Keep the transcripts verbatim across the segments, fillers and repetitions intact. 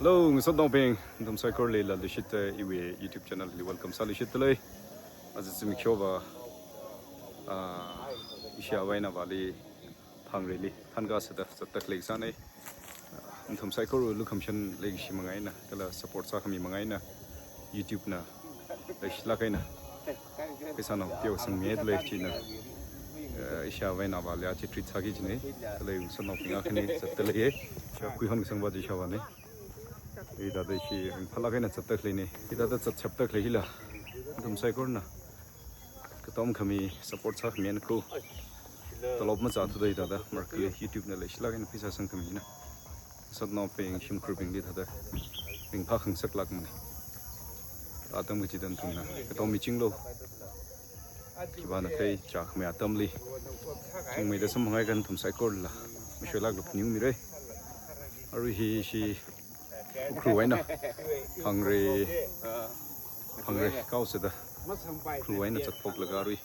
Hello, ngasotnaobing, nathum saikorali leishitta iwui YouTube channel li welcome sāluishitdalei. Aja zimiksho va, ah, ishi avā eina avāli Phangreili thankasāda zatda khalei sānei. Ah, nathum saikora lukhamashan leikashi manga eina, kala support sākhami manga eina, YouTube na leishilāk eina pheisā nao peo sangmidalei china, eh, ishi avā eina avāli aja treat sāki jinei. Kala ngasotnaobing akhani zatdaleiye. Chi khuihon kasang va chi ishi avānei. Hithāda ishi ringphālāk eina zatda khaleinei. Hithāda zatshapda khalei hila nathum saikorana katom khami, support sākhami eina kho. Tolop mazathuda hithāda marākhali YouTube na leishilāk eina pheisā sangkhami hina. Ngasotnaobing, shimkhurbingli thāda ringphā khangasaklākmanei. Atam kachida nathumna katom michinglu. Khipāna thei, chākhamei atamli chungmeida samphang kahai nathum saikorala mashoilāklu phaningung mirei. Arui hi ishi Ukhrul eina Phangre, Phangre kaosāda Ukhrul eina zatphoklaga arui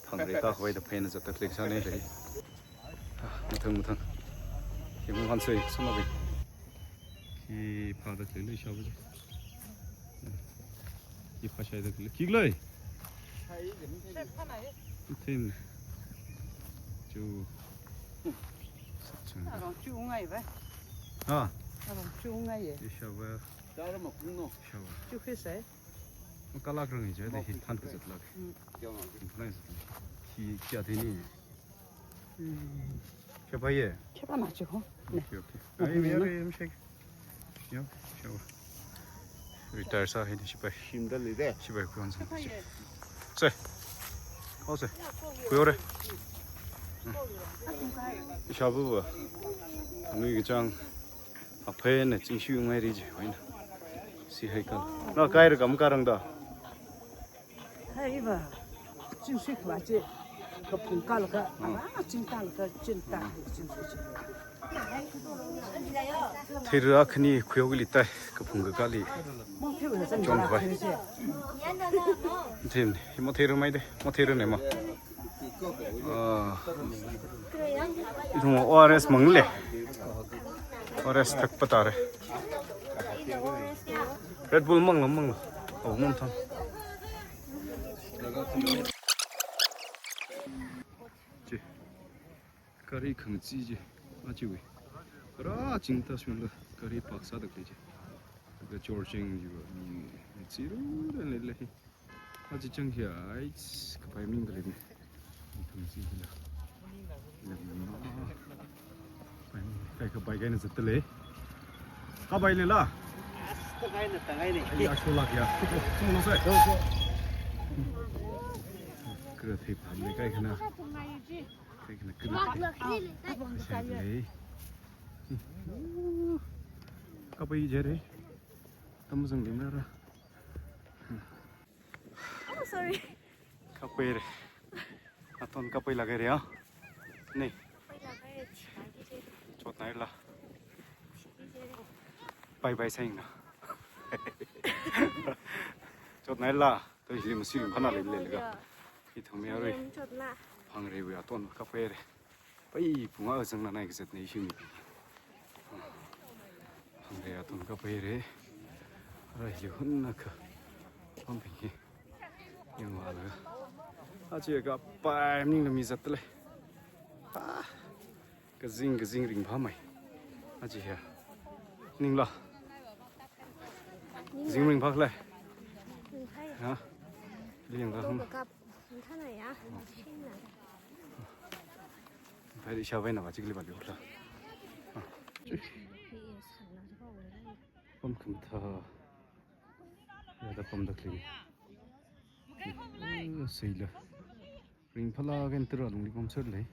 Phangre kakhavai da phāna zatda khalei sānei lei. Ah, mathang, mathang. Hi mung hansei, ngasotnaobing. Hi phāda khalei lei ishi avā chi. Hi phāshaida khalei. Khi khalei? Thin. Chu. Arong chu ngai ba. Ha? Arong chu ngai ye. Ishi avā. Dara ma kung no. Ishi avā. Chu khi sai. Makalākrang i je, de hi thankazatlāk. Mm. Thankazatlāk. Khi kya theni? Mm. Sipai ye? Sipai na chu ho. Okay, okay. Ai, mi ya, mi shek. Yo, sipai. Retire sāhai ni sipai. Shimda lei de. Sipai kuan sa. Sipai ye. Se. Kau se. Kuyore. Ishi avā va. Nui kachang. Aphei na chingshui ngai ri je, wai na. Si hai kal. Na kai ra kam karang da. Hai va. Chingshui khavai chi. Kaphung kal ka. Ah, ching kal ka, chin ta, chingshui chi. Theira khani khuihaoli tai, kaphung kakāli. Mong theira zan chon khavai. Thin, hi mong theira mai de, mong theira nei ma. Ah. Ithum O R S mang le. O R S thakpa tare. Red Bull mang lo, mang lo. Oh, mang tham. Chi. Gari khangachee chi. Achiwui. Ra chingta shungla gari park sāda khalei chi. Ka chor ching chi va mi, mi chi ru ren le le. Achi chang hi ai, kapai ming khalei ni. Khangachee hila. Kapai ming, kai kapai kaina zatdalei. Kapai le la. Tangai na, tangai ni. Ai, ya, sholak ya. Sung no sai. Kra thei phan le kai khana. Kai khana kra. Sai le. Kapai jere. Tamzang limra ra. Oh, sorry. Kapai re. Aton kapai laga re, ah. Nei. Kapai laga re, chai di je. Chotnaila. Chai di je. Bye bye saying na. Chotnaila. To hili masi lim phana le le ga. Ithum ya re. Chotna. Phangre wui aton kapai re. Pai, phunga kazang nanai kazat nei shim. Phangre aton kapai re. Ara hili hunna ka. Pamping hi. Yangwala. Achi kapai maningla mi zatdalei. Ah. Kazing, kazing ringphāmei. Achi ya. Ningla. Kazing ringphā khalei. Ringphā. Ha? Liyang ka hum. Kap. Nthana ya. Shina. Pai ishi avā eina va chikli va liu khala. Pam kham tha. Ya da pam da kling. Eh, seila. Ringphālāk eina tara lungli pamser lei.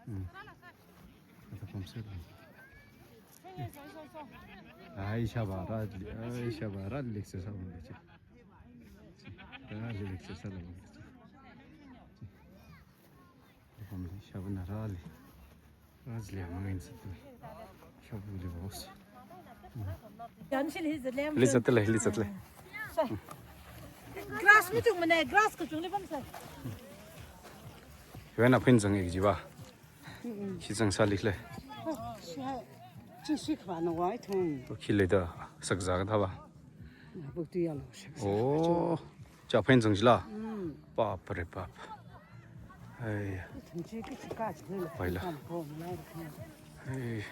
Hmm. Ya da pamser lei. Ai, ishi avā rāli, ai, ishi avā rāli lek sāsa lei chi. Rāli lek sāsa lei. Pamli, ishi avāna rāli. Rāli ya mangin sātu. Ishi avāli boss. Yan shi li zatlem. Li zatle, li zatle. Grass mi chung mane, grass kachungli pamsa. Yuan aphin zang ik jiva. Shi zang sāli le. Oh, shi hai. Chi shi khava na wai thung. Khi leida sakza kathā va. Na buk tu ya lo sakza. Oh. Cha phen zang jila. Mm. Bap re bap. Ai. Thung chi ki chi ka chi le. Pai la. Kan ko ma la. Ai.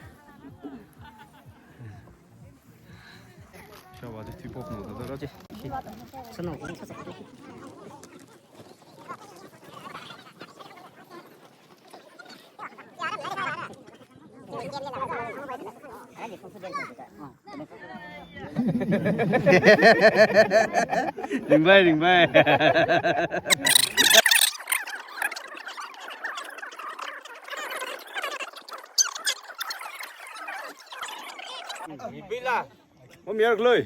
Sha va de tui pop no da da ra. Sano. Ringbai, ringbai. Bila. Om yer kloi.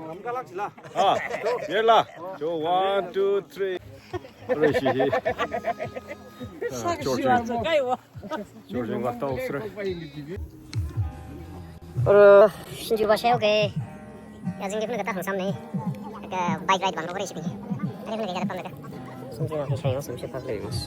Lam kalak sila. Ah, yer la. Jo, one, two, three. Ore shi hi. Ah, George. George, wa tau sre. Ore, Shinjuku va sheo ke. Ya, zingki phun kata hangsam ne. Ka bike ride bang ore shi. Are phun kata pam kata. Shinjuku va sheo, sum shi pak le mas.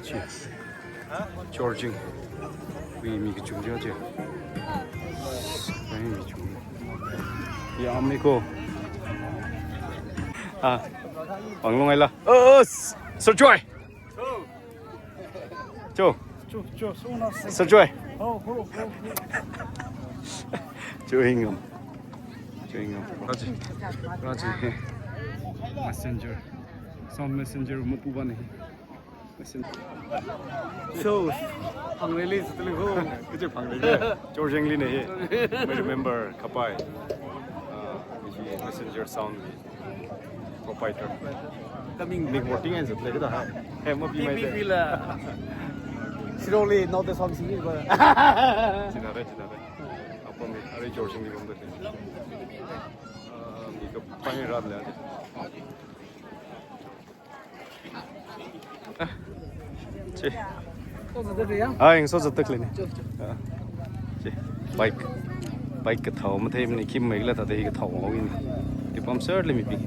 Chi. Georging. Wi mi kachungkha chi. Wi mi kachungkha. Ya, amiko. Ah. Panglong ai la. Oh, oh, s-, Sir Joy. Cho. Cho, cho, so na se. Sir Joy. Ho, ho, ho, ho. Cho hingam. Cho hingam. Raji. Raji. Messenger. Sound messenger mapuba ne. Messenger. So, ang release tuli ho. Kaje pang le. Georging li ne. I remember kapai. Ah, messenger sound. Proprietor. Coming. Mik morting and zat le da. He mo bi mai de. P P P la. Slowly, not the song singing, but. Chinare, chinare. Apam are Georging ni bom de. Ah, mi kapai rat le. Ah, chi. Ai, so zat tak le ni. Ah, chi. Bike. Bike kathao mathei mani kim mai la ta dei kathao ngau in. Ti pam sir le mi pi.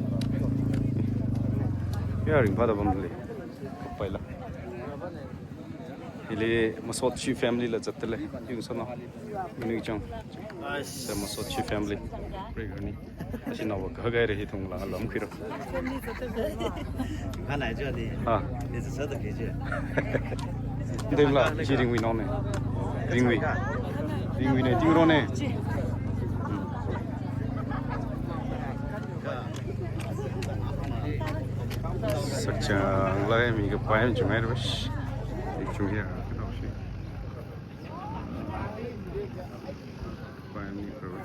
Ya ring pa da bam le. Pai la. Hili masot chi family la zat le. Yung sono. Minu chang. Nice. Sa masot chi family. Break ni. Ashi nawa kagai re hi thong la lam khiro. Hana jo ni. Ha. Ni sa sa da ke je. Ndem la, chi Ringwi no ne. Ringwi. Ringwi ne, Tingro ne. Sakchang lai mi kapai mi chungai re. Chung ya. Kapai mi kapai.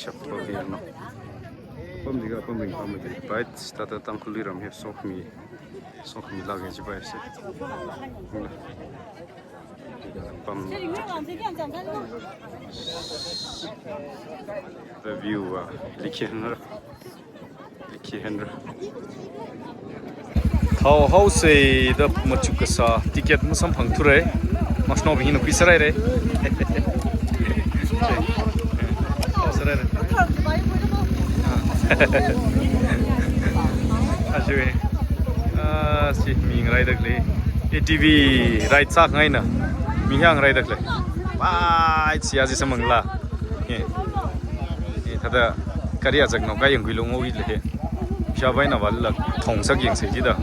Shappa biyano. Pam diga pam ring pam di. Bait, tata Tangkhul ram hi sok mi. Sok mi lage ji bai se. Pam. The view, uh, Likhi Henra. Likhi Henra. Thao haosei da machuk kasā ticket masamphang thure. Masno bing hina khuisarai re. Haosarai re. Ashi. Ah, si mi ngarai dak le. A T V ride sak ngai na. Mi hiang rai dak le. Bai, si azi samang la. He. He, thada kari azak no kai yang gui lo ngoi le he. Sha bai na wal la thong sak yang se ji da.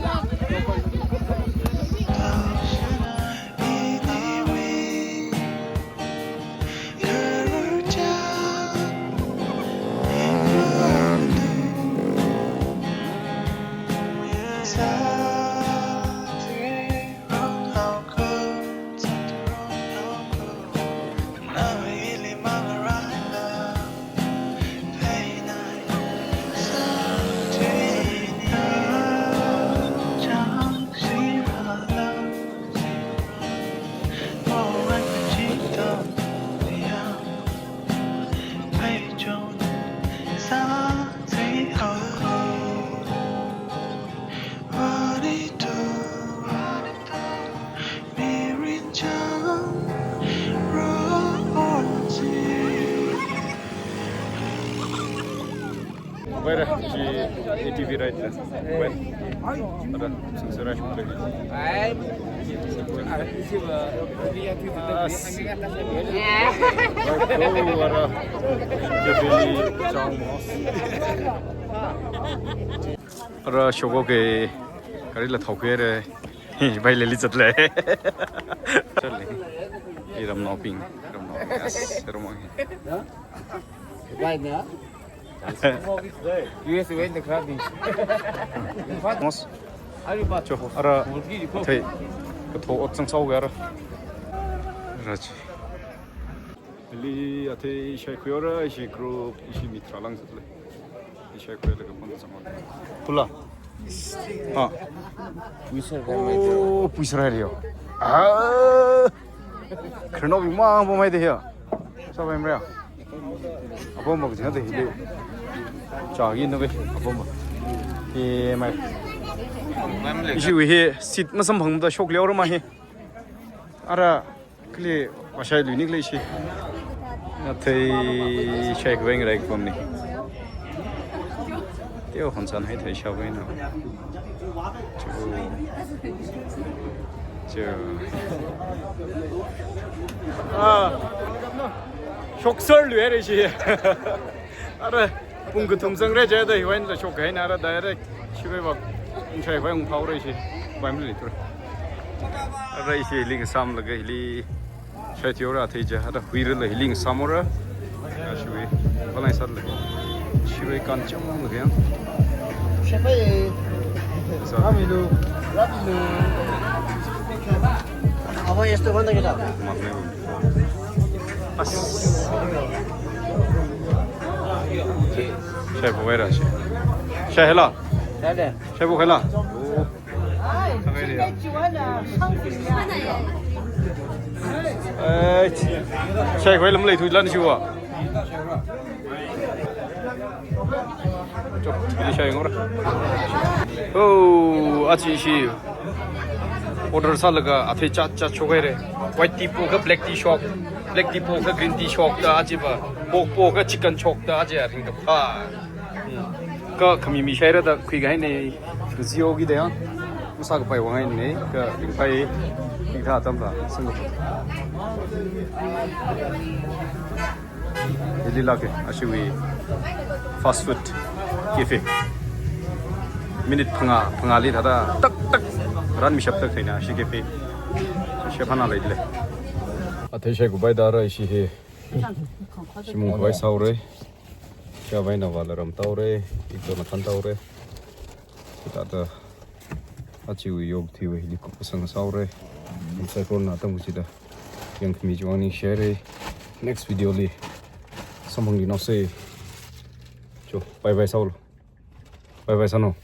Where? Chi A T V ride la. Where? Ada, sensor ride. As. Right, go, ada. Kebeli chang mos. Ara shoko ke gari la thok kere. Bai leli chatle. Chatle. Iramnaobing, iramnaobing. Yes, iramnaobing. Right now. U S went the club. Mos. Cho, ara. Thei. Kathok ot sang sao gara. Rachi. Hili athei shaikhuiora, ishi group, ishi mitra lang satle. Ishi shaikhuilaga phone sangwa. Pula. Ha. Puisar rai mai de. Oh, puisar rai yo. Ah. Khararnaobing mang bo mai de ya. Sa bai mra. Apam mak jing de hili. Chagi no be. Apam mak. E mai. Ishi wi hi seat masamphangda shok leora ma hi. Ara. Kali, vāshai luini kali shi. Athei shaikhavai ngarai kapamni. Teo hon san hai thei shaikhavai na. Chu. Chu. Ah. Shokser luire shi. Ara, pung kathum sangre je da hiwui eina shok kahaina ara direct. Shiwui vak. Ungshai vak ungphaore shi. Vak mili ture. Ara ishi hili ngasam laga hili. Shai tiora thei ja. Ara huira la hili ngasamora. Ya shiwui. Balai sat la. Shiwui kan chang laga ya. Shepai. Sa. Ramilu. Ramilu. Awa yesto manda kita. Mak ne. As. Shaibu kahaira shi. Shai hela? Shai de. Shaibu kahaila? Ai, shaikhavai lam lei thuilan shiwa. Chok, hili shai ngora. Oh, achi shi. Order sālaga athei chat chat shok haire. White tea pokha black tea shok, black tea pokha green tea shok da achi va. Pork pokha chicken shok da achi ringkaphā. Hmm. Kha khami mi shaira da khuikahaine. Zio gi da ya. Masākapai vāngaine. Kha ringphai. Ringphā atam da. Sing. Hili lāke, ashiwui fast food cafe. Minute phangā, phangāli thāda tak tak ranmi shap tak theina ashi cafe. Shep hana leile. Athei shaikhavai da ra ishi hi. Shimung khavai sāore. Shavaina vāla ramtaore. Ikto na khantaore. Thāda achiwui yok thiwui hili kupasang sāore. Saikora na atam kuchida. Yangkhami chiwui vang ningshihaire. Next video li samphangluinaose. Cho, bye bye sālo. Bye bye sāno.